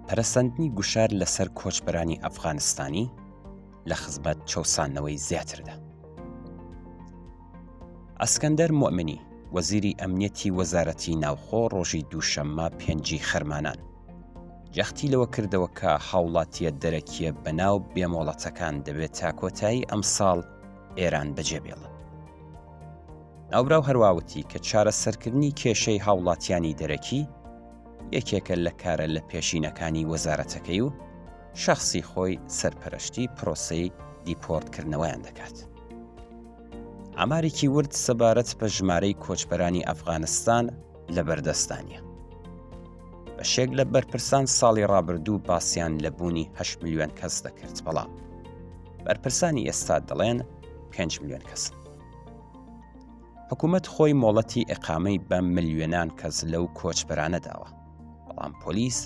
پەرەسەندنی گوشار لەسەر کۆچبەرانی ئەفغانستانی لە خزمەت چەوساندنەوەی زیاتردا. ئەسکەندەر موئمنی، وەزیری ئەمنیەتی وەزارەتی ناوخۆ ڕۆژی دووشەممە پێنجی خەرمانان، جەختی لەوە کردەوە کە هاوڵاتییە دەرەکییە بەناو بێمۆڵەتەکان دەبێت تا کۆتایی ئەمساڵ ئێران بەجێبێڵن. ناوبراو هەروا وتی کە چارەسەرکردنی کێشەی هاوڵاتیانی دەرەکی یەکێکە لە کارە لە پێشینەکانی وەزارەتەکەی و شەخسی خۆی سەرپەرشتی پرۆسەی دیپۆرتکردنەوەیان دەکات. ئامارێکی ورد سەبارەت بە ژمارەی کۆچبەرانی ئەفغانستان لە بەردەستدا نییە. بەشێک لە بەرپرسان ساڵی ڕابردوو باسیان لە بوونی 8 ملیۆن کەس دەکرد بەڵام بەرپرسانی ئێستا دەڵێن 5 ملیۆن کەسن. حکوومەت خۆی مۆڵەتی ئیقامەی بە ملیۆنان کەس لەو کۆچبەرانە داوە، بەڵام پۆلیس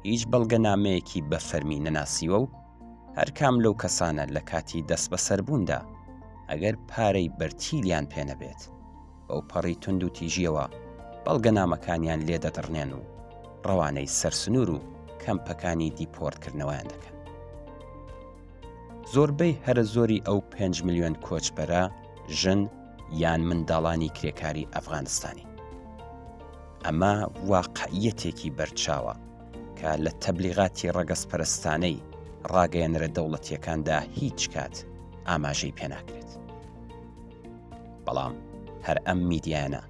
هیچ بەڵگەنامەیەکی بە فەرمی نەناسیوە و هەرکام لەو کەسانە لە کاتی دەستبەسەربووندا ئەگەر پارەی بەرتیلیان پێ نەبێت بەوپەڕی توندوتیژییەوە بەڵگەنامەکانیان لێ دەدڕنێن و ڕەوانەی سەر سنوور و کەمپەکانی دیپۆرتکردنەوەیان دەکەن. زۆربەی هەرە زۆری ئەو 5 ملیۆن کۆچبەرە ژن یان منداڵانی کرێکاری ئەفغانستانی. ئەمە واقعیەتێکی بەرچاوە کە لە تەبلیغاتی ڕەگەزپەرستانەی ڕاگەیەنەرە دەوڵەتیەکاندا هیچ کات ئاماژەی پێناکرێت. بەڵام هەر ئەم میدیایانە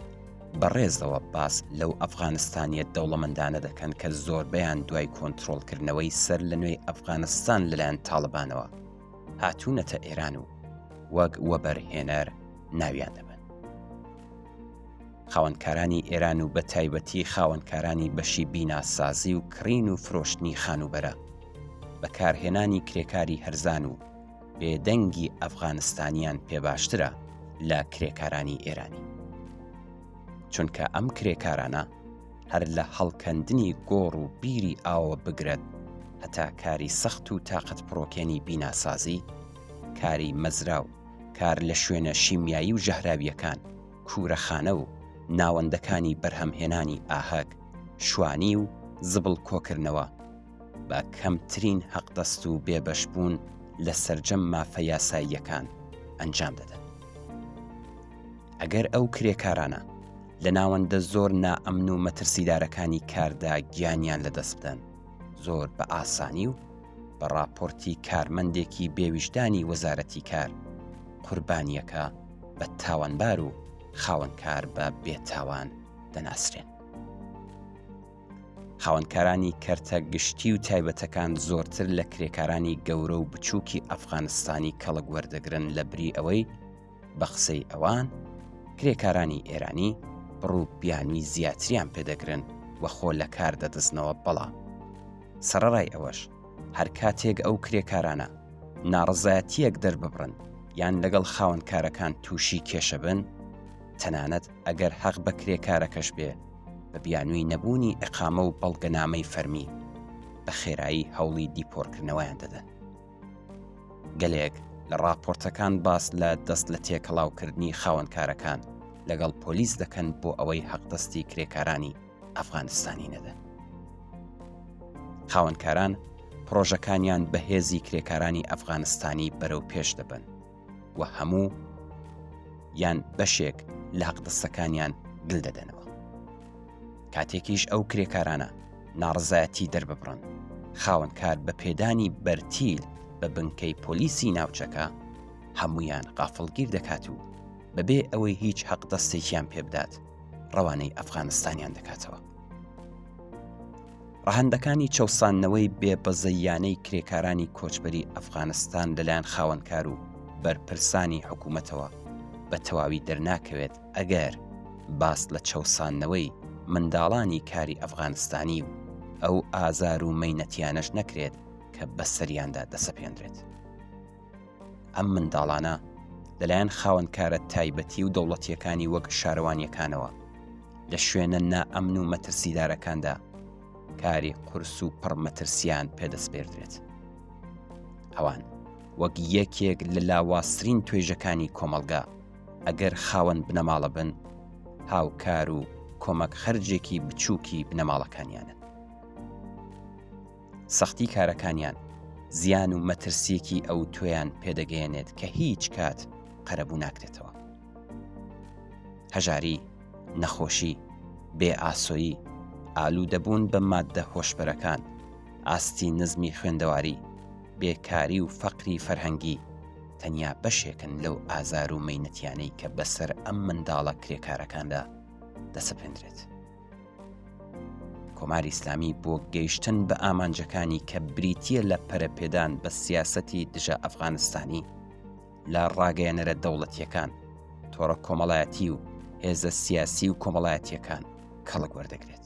بە ڕێزەوە باس لەو ئەفغانستانیە دەوڵەمەندانە دەکەن کە زۆربەیان دوای کۆنترۆڵکردنەوەی سەر لە نوێی ئەفغانستان لەلایەن تاڵبانەوە هاتوونەتە ئێران و وەک وەبەرهێنەر ناویان دەبەن. خاوەنکارانی ئێران و بە تایبەتی خاوەنکارانی بەشی بیناسازی و کڕین و فرۆشتنی خانووبەرە، بەکارهێنانی کرێکاری هەرزان و بێدەنگی ئەفغانستانیان پێ باشترە لە کرێکارانی ئێرانی. چونکە ئەم کرێکارانە هەر لە هەڵکەندنی گۆڕ و بیری ئاوە بگرەت هەتا کاری سەخت و تاقەت پڕۆکێنی بیناسازی، کاری مەزرا و کار لە شوێنە شیمیایی و ژەهراوییەکان، کوورەخانە و ناوەندەکانی بەرهەمهێنانی ئاهەک، شوانی و زبڵ کۆکردنەوە، بە کەمترین حەقدەست و بێبەشبوون لە سەرجەم مافە یاساییەکان ئەنجام دەدەن. ئەگەر ئەو کرێکارانە لە ناوەندە زۆر نائەمن و مەترسیدارەکانی کاردا گیانیان لەدەست بدەن، زۆر بە ئاسانی و بە ڕاپۆرتی کارمەندێکی بێویژدانی وەزارەتی کار، قوربانییەکە بە تاوانبار و خاوەنکار بە بێتاوان دەناسرێن. خاوەنکارانی کەرتە گشتی و تایبەتەکان زۆرتر لە کرێکارانی گەورە و بچووکی ئەفغانستانی کەڵک وەردەگرن لە بری ئەوەی بە قسەی ئەوان کرێکارانی ئێرانی بڕ و بیانوی زیاتریان پێدەگرن و خۆ لە کار دەدزنەوە بەڵام سەرەڕای ئەوەش هەر کاتێک ئەو کرێکارانە ناڕەزایەتییەک دەرببڕن یان لەگەڵ خاوەنکارەکان تووشی کێشە بن تەنانەت ئەگەر حەق بە کرێکارەکەش بێ بە بیانووی نەبوونی ئیقامە و بەڵگەنامەی فەرمی بە خێرایی هەوڵی دیپۆرکردنەوەیان دەدەن. گەلێک لە ڕاپۆرتەکان باس لە دەست لە تێکەڵاوکردنی خاوەنکارەکان لەگەڵ پۆلیس دەکەن بۆ ئەوەی حەقدەستی کرێکارانی ئەفغانستانی نەدەن. خاوەنکاران پڕۆژەکانیان بە هێزی کرێکارانی ئەفغانستانی بەرەو پێش دەبەن و هەموو یان بەشێک لە حەقدەستەکانیان گل دەدەنەوە. کاتێکیش ئەو کرێکارانە ناڕزایەتی دەرببڕن خاوەنکار بە پێدانی بەرتیل بە بنکەی پۆلیسی ناوچەکە هەمویان غافڵگیر دەکات و بەبێ ئەوەی هیچ حەقدەستێکیان پێبدات ڕەوانەی ئەفغانستانیان دەکاتەوە. ڕەهەندەکانی چەوساندنەوەی بێ بەزەییانەی کرێکارانی کۆچبەری ئەفغانستان لەلایەن خاوەنکار و بەرپرسانی حکوومەتەوە بە تەواوی دەرناکەوێت ئەگەر باس لە چەوساندنەوەی منداڵانی کاری ئەفغانستانی و ئەو ئازار و مەینەتیانەش نەکرێت کە بەسەریاندا دەسەپێندرێت. ئەم منداڵانە لەلایەن خاوەنکارە تایبەتی و دەوڵەتیەکانی وەک شارەوانیەکانەوە لە شوێنە نائەمن و مەترسیدارەکاندا کاری قورس و پڕ مەترسیان پێدەسپێردرێت. ئەوان وەک یەکێک لە لاوازترین توێژەکانی کۆمەڵگا ئەگەر خاوەن بنەماڵە بن هاوکار و کۆمەک خەرجێکی بچووکی بنەماڵەکانیانن. سەختی کارەکانیان زیان و مەترسییەکی ئەوتۆیان پێدەگەیەنێت کە هیچ کات قەرەبوو ناکرێتەوە. هەژاری، نەخۆشی، بێ ئاسۆیی، ئالوودەبوون بە ماددە هۆشبەرەکان، ئاستی نزمی خوێندەواری، بێکاری و فەقری فەرهەنگی تەنیا بەشێکن لەو ئازار و مەینەتیانەی کە بەسەر ئەم منداڵە کرێکارەکاندا دەسەپێندرێت. کۆماری ئیسلامی بۆ گەیشتن بە ئامانجەکانی کە بریتییە لە پەرەپێدان بە سیاسەتی دژە ئەفغانستانی لە ڕاگەیەنەرە دەوڵەتیەکان، تۆڕە کۆمەڵایەتی و هێزە سیاسی و کۆمەڵایەتیەکان کەڵک وەردەگرێت.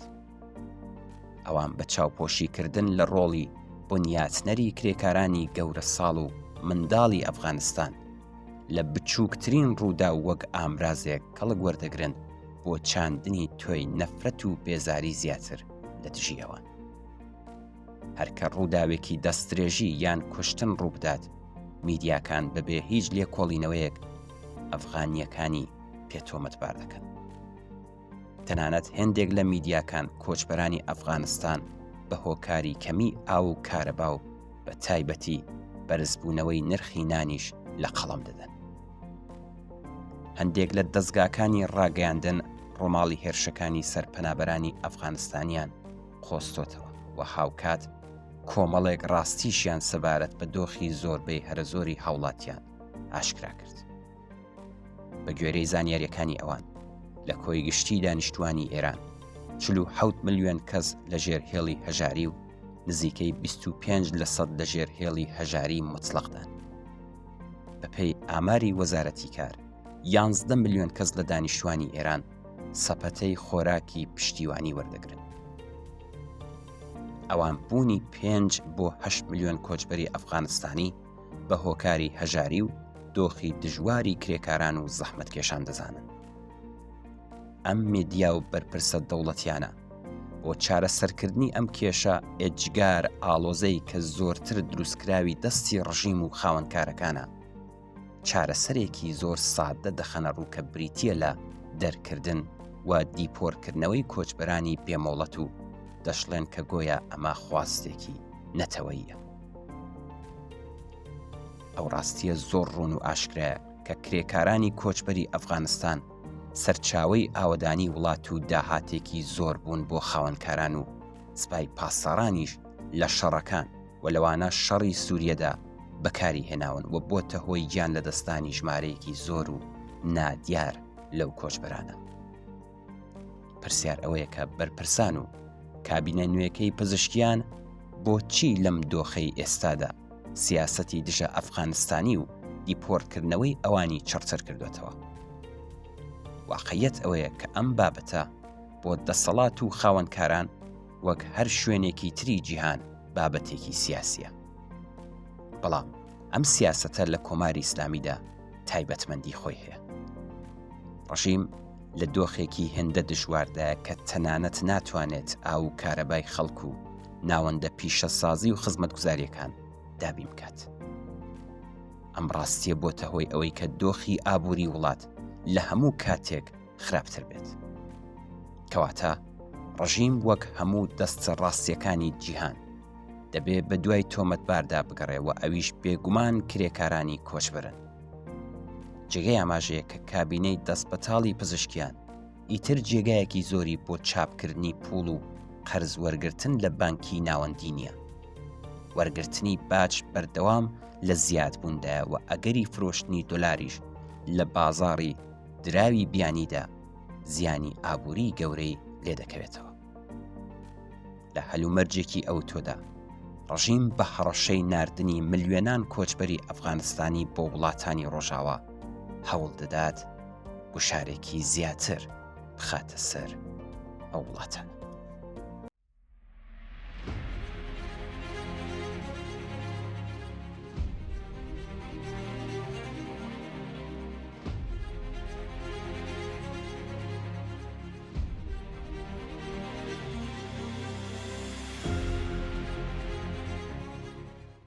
ئەوان بە چاوپۆشیکردن لە ڕۆڵی بنیاتنەری کرێکارانی گەورە ساڵ و منداڵی ئەفغانستان لە بچووکترین ڕووداو وەک ئامرازێک کەڵک وەردەگرن بۆ چاندنی تۆی نەفرەت و بێزاری زیاتر لە دژی ئەوان. هەرکە ڕووداوێکی دەستدرێژی یان کوشتن ڕووبدات، میدیاکان بەبێ هیچ لێکۆڵینەوەیەک ئەفغانییەکانی پێ تۆمەتبار دەکەن. تەنانەت هێندێک لە میدیاکان کۆچبەرانی ئەفغانستان بە هۆکاری کەمی ئاو و کارەبا و بە تایبەتی بەرزبوونەوەی نرخی نانیش لە قەڵەم دەدەن. هەندێک لە دەزگاکانی ڕاگەیاندن ڕۆماڵی هێرشەکانی سەر پەنابەرانی ئەفغانستانیان قۆستۆتەوە و هاوکات کۆمەڵێک ڕاستیشیان سەبارەت بە دۆخی زۆربەی هەرەزۆری هاوڵاتیان ئاشکرا کرد. بە گوێرەی زانیاریەکانی ئەوان لە کۆی گشتی دانیشتوانی ئێران 47 ملیۆن کەس لە ژێر هێڵی هەژاری و نزیکەی 25 لە سەد لە ژێر هێڵی هەژاری مطلقدان. بەپێی ئاماری وەزارەتی کار 11 ملیۆن کەس لە دانیشتوانی ئێران سەپەتەی خۆراکی پشتیوانی وەردەگرن. ئەوان بوونی 5 بۆ 8 ملیۆن کۆچبەری ئەفغانستانی بە هۆکاری هەژاری و دۆخی دژواری کرێکاران و زەحمەتکێشان دەزانن. ئەم میدیا و بەرپرسە دەوڵەتیانە بۆ چارەسەرکردنی ئەم کێشە ئێجگار ئاڵۆزەی کە زۆرتر دروستکراوی دەستی ڕژیم و خاوەنکارەکانە، چارەسەرێکی زۆر سادە دەخەنە ڕوو کە بریتییە لە دەرکردن و دیپۆرکردنەوەی کۆچبەرانی بێمۆڵەت و دەشڵێن کە گۆیا ئەمە خواستێکی نەتەوەییە. ئەو ڕاستییە زۆر ڕوون و ئاشکرایە کە کرێکارانی کۆچبەری ئەفغانستان سەرچاوەی ئاوەدانی وڵات و داهاتێکی زۆر بوون بۆ خاوەنکاران و سپای پاسدارانیش لە شەڕەکان و لەوانە شەڕی سووریەدا بەکاری هێناون و بۆتە هۆی گیان لەدەستدانی ژمارەیەکی زۆر و نادیار لەو کۆچبەرانە. پرسیار ئەوەیە کە بەرپرسان و کابینە نوێکەی پزیشکیان بۆچی لەم دۆخەی ئێستادا سیاسەتی دژە ئەفغانستانی و دیپۆرتکردنەوەی ئەوانی چڕتر کردوێتەوە. واقعیت ئەوەیە کە ئەم بابەتە بۆ دەسەڵات و خاوەنکاران وەک هەر شوێنێکی تری جیهان بابەتێکی سیاسیە. بەڵام ئەم سیاسەتە لە کۆماری ئیسلامیدا تایبەتمەندی خۆی هەیە. ڕژیم لە دۆخێکی هێندە دژواردایە کە تەنانەت ناتوانێت ئاو و کارەبای خەڵک و ناوەندە پیشەسازی و خزمەتگوزاریەکان دابین بکات. ئەم ڕاستیە بۆتە هۆی ئەوەی کە دۆخی ئابووری وڵات لە هەموو کاتێک خراپتر بێت. کەواتە ڕژیم وەک هەموو دەستە ڕاستیەکانی جیهان دەبێ بە دوای تۆمەتباردا بگەڕێ و ئەویش بێگومان کرێکارانی کۆچبەرن. جێگەی ئاماژەیە کە کابینەی دەستبەتاڵی پزیشکیان ئیتر جێگایەکی زۆری بۆ چاپکردنی پوڵ و قەرز وەرگرتن لە بانکی ناوەندی نییە. وەرگرتنی باج بەردەوام لە زیادبووندایە و ئەگەری فرۆشتنی دۆلاریش لە بازاڕی دراوی بیانیدا زیانی ئابووری گەورەی لێدەکەوێتەوە. لە هەلومەرجێکی ئەوتۆدا ڕژیم بە هەڕەشەی ناردنی ملیۆنان کۆچبەری ئەفغانستانی بۆ وڵاتانی ڕۆژاوا هەوڵ دەدات گوشارێکی زیاتر بخاتە سەر ئەو وڵاتانە.